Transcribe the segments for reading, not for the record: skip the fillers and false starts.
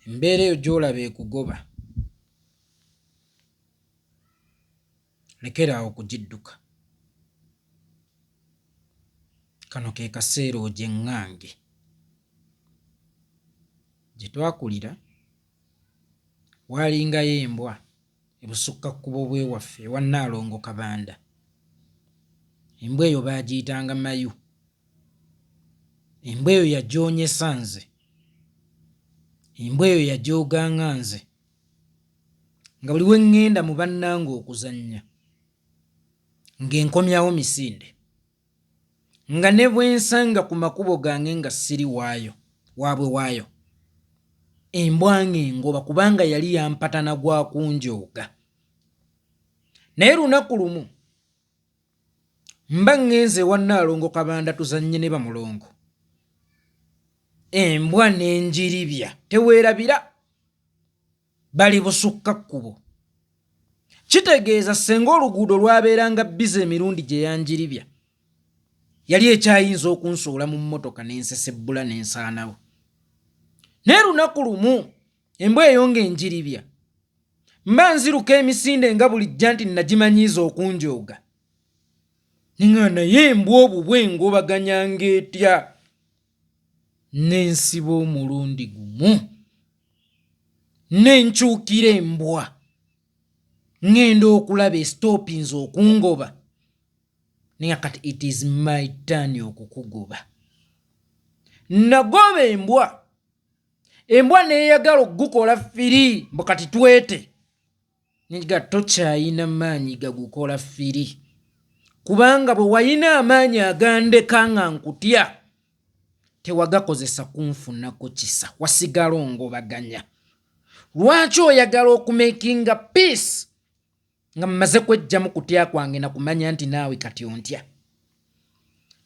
Embeera eyo gy'olaba ekugoba, lekera awo okugidduka. Kano ke kaseera ogyeŋŋange. Gye twakulira waalingayo embwa ebusukkakkubo bw'ewaffe ewa Nnaalongo Kabanda. Embwa eyo baagiyitanga Mayu. Embwa eyo yajoonyesa nze. Embwa eyo yajooganga nze. Nga buli we ŋŋenda mu bannange okuzannya ng'enkomyawo misinde. Nga ne bwe nsanga ku makubo gange nga siri waayo, waabwe waayo, embwa ng'engoba kubanga yali yampatana gwa kunjooga. Naye lunaku lumu Mba ŋŋenze ewa Nnaalongo Kabanda tuzannye ne bamulongo, embwa ne ngiribya teweerabira bali busukka kkubo. Kitegeeza ssenga oluguudo lwabeeranga bbize emirundi gye yangiribya yali ekyayinza okunsuula mu mmotoka ne nsesebbula ne nsaanawo. Naye lunaku lumu embwa eyo ng'enjiribya mba nziruka emisinde nga bulijja nti nagimanyiiza okunjooga ninga naye embwa obubwa engobaganyanga etya nensiba omulundi gumu nenkyukira embwa ŋŋenda okulaba esitopinze okungoba naye kati it is my turn okukugoba nagoba embwa Embwa neyagala okugukola firi mbu kati twete nega tokyayina maanyi gagukola firi kubanga bwe wayina amaanyi agandeka nga nkutya tewagakozesa kunfunako kisa wasigala ongobaganya lwaki oyagala okumakinga peace nga mmaze kwejjamu kutya kwange nakumanya nti naawe kati ontya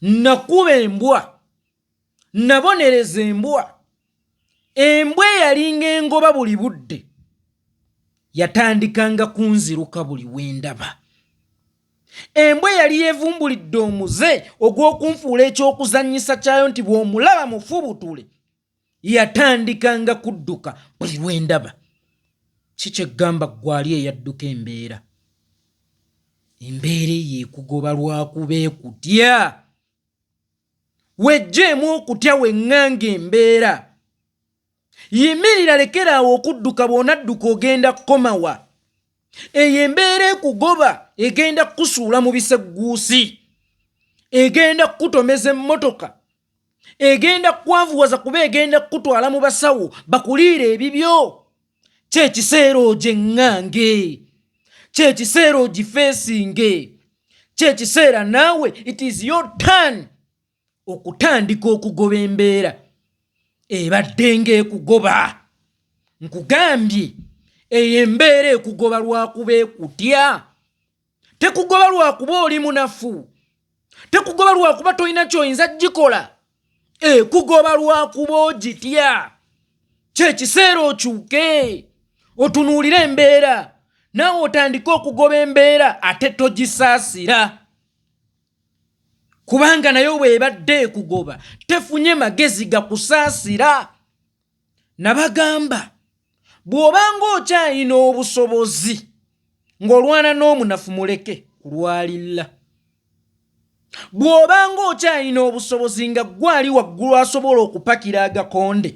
nakuba embwa Nabonereza embwa. Embwa eyalinga engoba buli budde yatandikanga kunziruka buli wendaba. Embwa eyali yeevumbulidde omuze ogw'okunfuula eky'okuzannyisa kyayo nti bw'omulaba mufubutule yatandikanga kudduka buli lwendaba. Ki kyeggamba ggwe ali eyadduka embeera? Embeera eyo ekugoba lwakuba ekutya. Wejjeemu okutya weŋŋange embeera. Yimirira lekera awo okudduka bw'onadduka ogenda kukomawa. Eyo embeera ekugoba egenda kukusuula mu bisegguusi. Egenda kukutomeza emmotoka. Egenda kukwavuwaza kuba egenda kukutwala mu basawo bakuliire ebibyo. Kye kiseera ogyeŋŋange. Kye kiseera ogifeesinge. Kye kiseera naawe it is your turn okutandika okugoba embeera ebadde ng'ekugoba. Nkugambye eyo embeera ekugoba lwakuba ekutya. Tekugoba lwakuba oli munafu. Tekugoba lwakuba tolina ky'oyinza kugikola. Ekugoba lwakuba ogitya. Kye kiseera okyuke otunuulire embeera naawe otandike okugoba embeera ate togisaasira kubanga nayo bw'ebadde ekugoba tefunye magezi gakusaasira. Nabagamba bw'obanga okyalina obusobozi ng'olwana n'omunafu muleke kulwalilla. Bw'obanga okyalina obusobozi nga ggwe ali waggulu asobola okupakira agakonde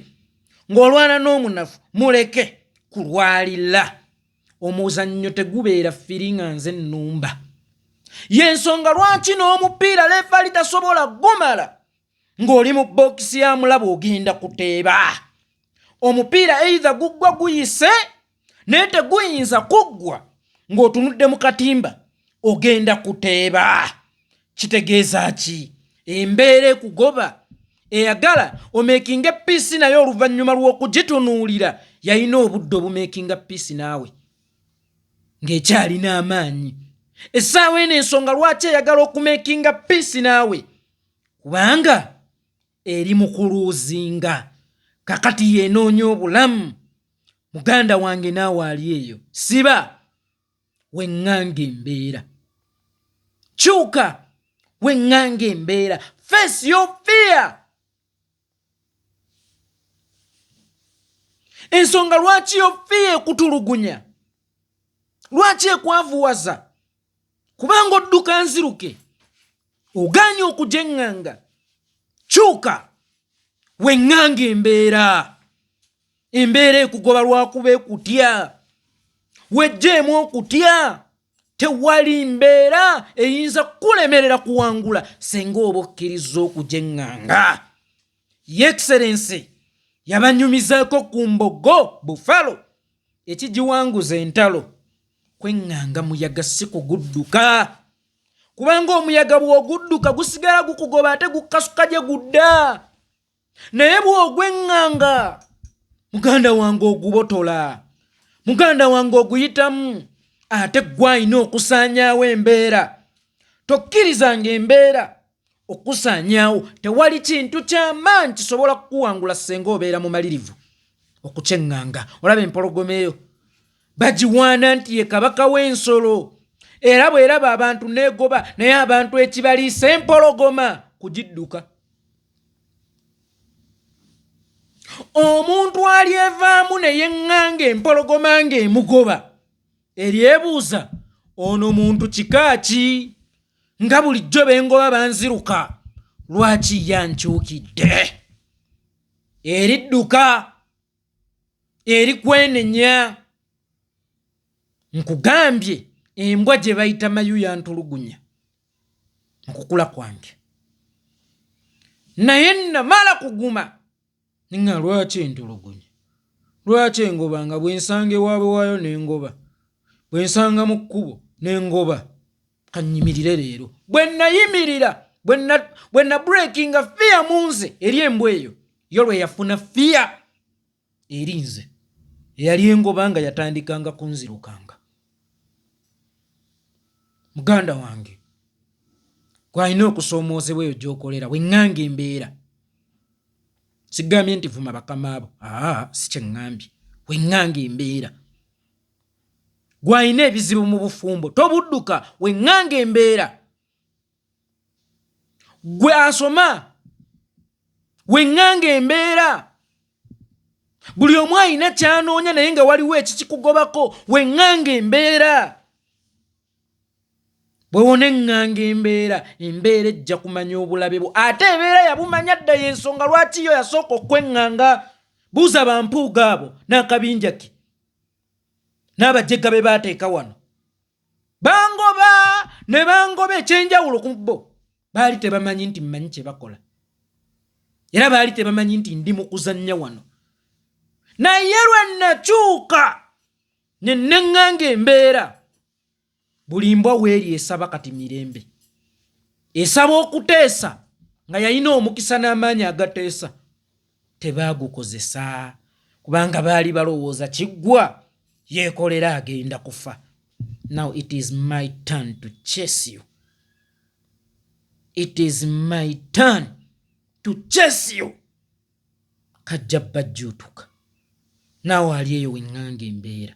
ng'olwana n'omunafu muleke kulwalilla. Omuzannyo tegubeera ffiri nga nze nnumba. Y'ensonga lwaki n'omupiira leefali tasobola gumala ng'oli mu bokisi ya mulabe ogenda kuteeba. Omupiira either guggwa guyise naye teguyinza kuggwa ng'otunudde mu katimba ogenda kuteeba. Kitegeeza ki? Embeera ekugoba eyagala omekinga epiisi naye oluvannyuma lw'okugitunuulira yalina obudde obumekinga piisi naawe ng'ekyalina amaanyi. Essaawa eno ensonga lwaki eyagala okumekinga piisi naawe kubanga eri mu kuluuzinga kakati yenoonya obulamu. Muganda wange naawe ali eyo siba weŋŋanga embeera, kyuka weŋŋanga embeera, face your fear. Ensonga lwaki yofiya ekutulugunya, lwaki ekwavuwaza, kubanga odduka nziruke, ogaanye okujeŋŋanga. Kyuka weŋŋanga embeera. Embeera ekugoba lwakuba ekutya, wejjeemu okutya. Tewali mbeera eyinza kukulemerera kuwangula senga oba okkiriza okujeŋŋanga. Ye Excellency yabanyumizaako ku mbogo bufalo ekigiwanguza entalo kweŋŋanga muyaga, si kugudduka, kubanga omuyaga bw'ogudduka gusigala gukugoba ate gukkasuka gye gudda. Naye bw'ogweŋŋanga, muganda wange, ogubotola, muganda wange, oguyitamu. Ate gwalina okusaanyaawo embeera. Tokkirizanga embeera okusaanyaawo. Tewali kintu kyamaanyi kisobola kukuwangula senga obeera mumalirivu okukyeŋŋanga. Olaba empologoma eyo bagiwaana nti ye kabaka w'ensolo, era bw'eraba abantu neegoba, naye abantu ekibaliisa empologoma kugidduka. Omuntu alyevaamu ne yeŋŋanga empologoma ng'emugoba, eryebuuza, ono muntu kika ki nga bulijjo bengoba banziruka, lwaki yankyukidde? Eridduka, erikwenenya. Nkugambye, embwa gye bayita mayu yantulugunya mu kukula kwange, naye namala kuguma nga lwaki entulugunya, lwaki engoba, nga bwensanga ewaabwe waayo nengoba, bwensanga mu kkubo nengoba. Kanyimirire leero. Bwe nayimirira, bwe na breakinga fear mu nze eri embwa eyo, yo lwe yafuna fear eri nze eyali engoba, nga yatandikanga kunzirukanga. Muganda wange, gwalina okusoomoozebwa eyo gy'okolera, weŋŋanga embeera. Sigambye nti vuma bakama abo, aa, si kyeŋŋambye. Weŋŋanga embeera. Gwalina ebizibu mu bufumbo, tobudduka, weŋŋanga embeera. Gwe asoma, weŋŋanga embeera. Buli omu alina kyanoonya, naye nga waliwo ekikikugobako, weŋŋanga embeera. Bwewona eŋŋanga embeera, embeera ejja kumanya obulabe bwo. Ate ebeera yabumanya dda, yensonga lwaki yo yasooka okweŋŋanga. Buuza bampuuga abo n'akabinja ke n'abajega be baateeka wano. Bangoba ne bangoba. Ekyenjawulo ku bo, baali tebamanyi nti mmanyi kye bakola, era baali tebamanyi nti ndi mu kuzannya wano. Naye lwe nakyuka ne neŋŋanga embeera, buli mbwa weeri esaba kati mirembe, esaba okuteesa, nga yalina omukisa n'amaanyi agateesa tebaagukozesa, kubanga baali balowooza kiggwa yeekolera agenda kufa. Now it is my turn to chase you. It is my turn to chase you. Kajja bajjuutuka. Naawe ali eyo, weŋŋanga embeera.